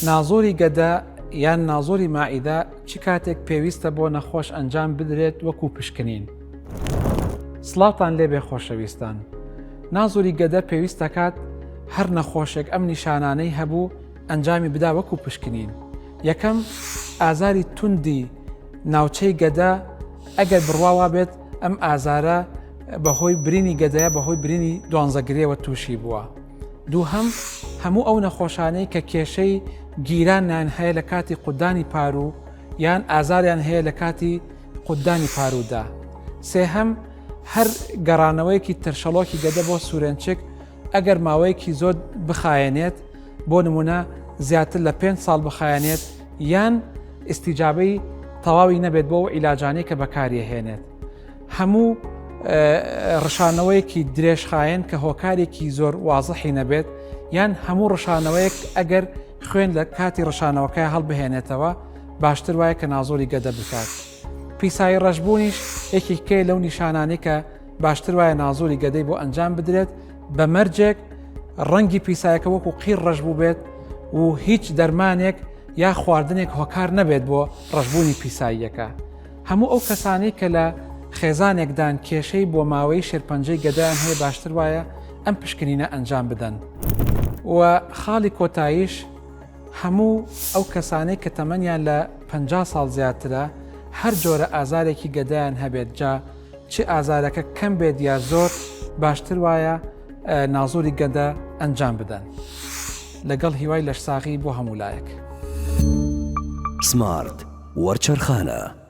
نازۆری گەدە یان نازۆری ماعیدە چ کاتێک پێویستە بۆ نەخۆش ئەنجام بدرێت وەکو پشکنین؟ سڵاوتان لێبێ خۆشەویستان. نازۆری گەدە پێویست دەکات هەر نەخۆشێک ئەم نیشانانەی هەبوو ئەنجامی بدا وەکو پشکنین. یەکەم، ئازاری توندی ناوچەی گەدە ئەگەر بڕوا وابێت ئەم ئازارە بەهۆی برینی گەدەیە بەهۆی برینی دوانزەگرێوە تووشی بووە. دووهەم، هەموو ئەو نەخۆشانەی کە کێشەی گیرانیان هەیە لە کاتی قوتدانی پاروو یان ئازاریان هەیە لە کاتی قوتدانی پاروودا. سێهەم، هەر گەڕانەوەیەکی ترشەڵۆکی گەدە بۆ سوورێنچک ئەگەر ماوەیەکی زۆر بخایەنێت، بۆ نمونە زیاتر لە پێنج ساڵ بخایەنێت یان ئیستیجابەی تەواوی نەبێت بۆ ئەو عیلاجانەی کە بەکاریهێنێت. هەموو ڕشانەوەیەکی درێژخایەن کە هۆکارێکی زۆر وازحی نەبێت یان هەموو ڕشانەوەیەک ئەگەر خوێن لە کاتی ڕشانەوەکە هەڵبهێنێتەوە باشتر وایە کە نازۆری گەدە بکات. پیسایی ڕەشبوونیش یەکێکەیە لەو نیشانانەی کە باشتر وایە نازۆری گەدەی بۆ ئەنجام بدرێت بە مەرجێک ڕەنگی پیسایەکە وەکو قیر ڕەش بووبێت و هیچ دەرمانێک یا خواردنێک هۆکار نەبێت بۆ ڕەشبوونی پیساییەکە. هەموو ئەو کەسانەی کە لە خێزانێکدان کێشەی بۆماوەیی شێرپەنجەی گەدەیان هەیە باشتر وایە ئەم پشکنینە ئەنجام بدەن. و خاڵی کۆتاییش هەموو ئەو کەسانەی کە تەمەنیان لە 50 ساڵ زیاترە هەر جۆرە ئازارێکی گەدەیان هەبێت جا چ ئازارەکە کەم بێت یا زۆر باشتر وایە نازۆری گەدە ئەنجام بدەن. لەگەڵ هیوای لەشساغی بۆ هەموو لایەک. سمارت وەرچەرخانە.